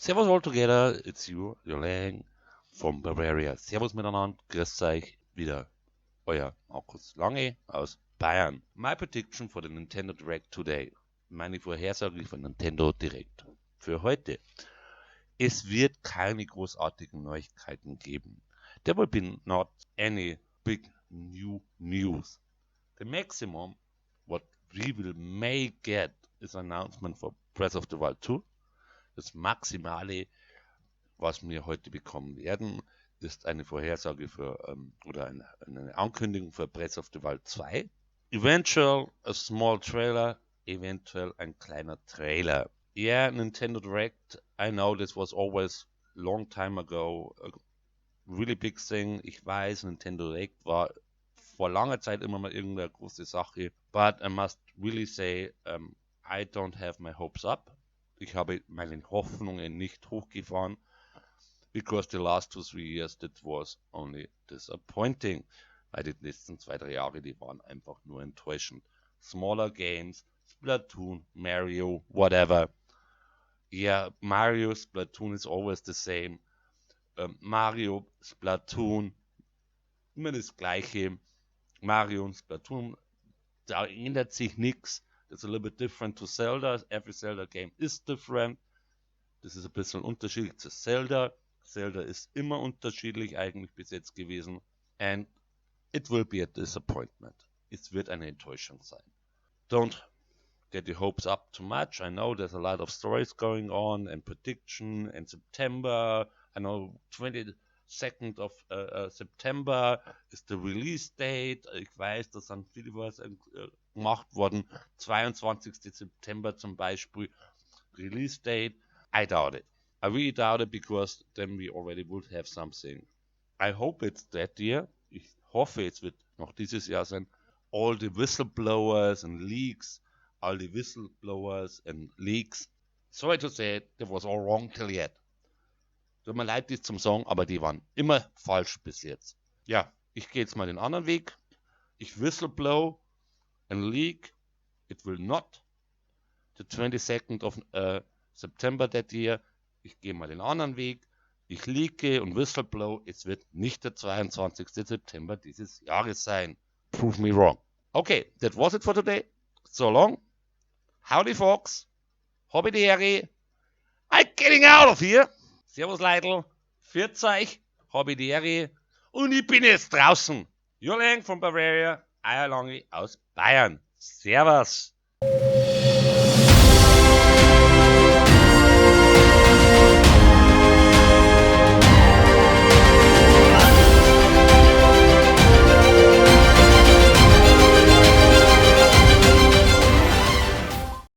Servus all together, it's you, your Lang from Bavaria. Servus miteinander, grüßt euch wieder euer Markus Lange aus Bayern. My prediction for the Nintendo Direct today. Meine Vorhersage von Nintendo Direct für heute. Es wird keine großartigen Neuigkeiten geben. There will be not any big new news. The maximum what we will may get is announcement for Breath of the Wild 2. Das Maximale, was wir heute bekommen werden, ist eine Vorhersage für oder eine Ankündigung für Breath of the Wild 2. Eventual a small trailer, eventuell ein kleiner Trailer. Yeah, Nintendo Direct, I know this was always long time ago a really big thing. Ich weiß, Nintendo Direct war vor langer Zeit immer mal irgendeine große Sache. But I must really say, I don't have my hopes up. Ich habe meine Hoffnungen nicht hochgefahren, because the last 2, 3 years, that was only disappointing. Weil die letzten 2, 3 Jahre, die waren einfach nur enttäuschend. Smaller games, Splatoon, Mario, whatever. Yeah, Mario, Splatoon is always the same. Mario, Splatoon, immer das Gleiche. Mario und Splatoon, da ändert sich nichts. It's a little bit different to Zelda. Every Zelda game is different. Das ist ein bisschen unterschiedlich zu Zelda. Zelda ist immer unterschiedlich eigentlich bis jetzt gewesen. And it will be a disappointment. Es wird eine Enttäuschung sein. Don't get your hopes up too much. I know there's a lot of stories going on and prediction in September. I know 22nd of September is the release date. Ich weiß, da sind viele was gemacht worden. 22. September zum Beispiel release date. I doubt it. I really doubt it because then we already would have something. I hope it's that year. Ich hoffe, es wird noch dieses Jahr sein. All the whistleblowers and leaks, all the whistleblowers and leaks. Sorry to say it, that was all wrong till yet. Tut mir leid, das zum Sagen, aber die waren immer falsch bis jetzt. Ja, ich gehe jetzt mal den anderen Weg. Ich whistleblow and leak. It will not the 22nd of September that year. Ich gehe mal den anderen Weg. Ich leake und whistleblow. Es wird nicht der 22. September dieses Jahres sein. Prove me wrong. Okay, that was it for today. So long. Howdy, folks. Habe die Ehre. I'm getting out of here. Servus, Leidl. Pfiat euch. Habe die Ehre. Und ich bin jetzt draußen. Your Lang from Bavaria. Euer Lange aus Bayern. Servus.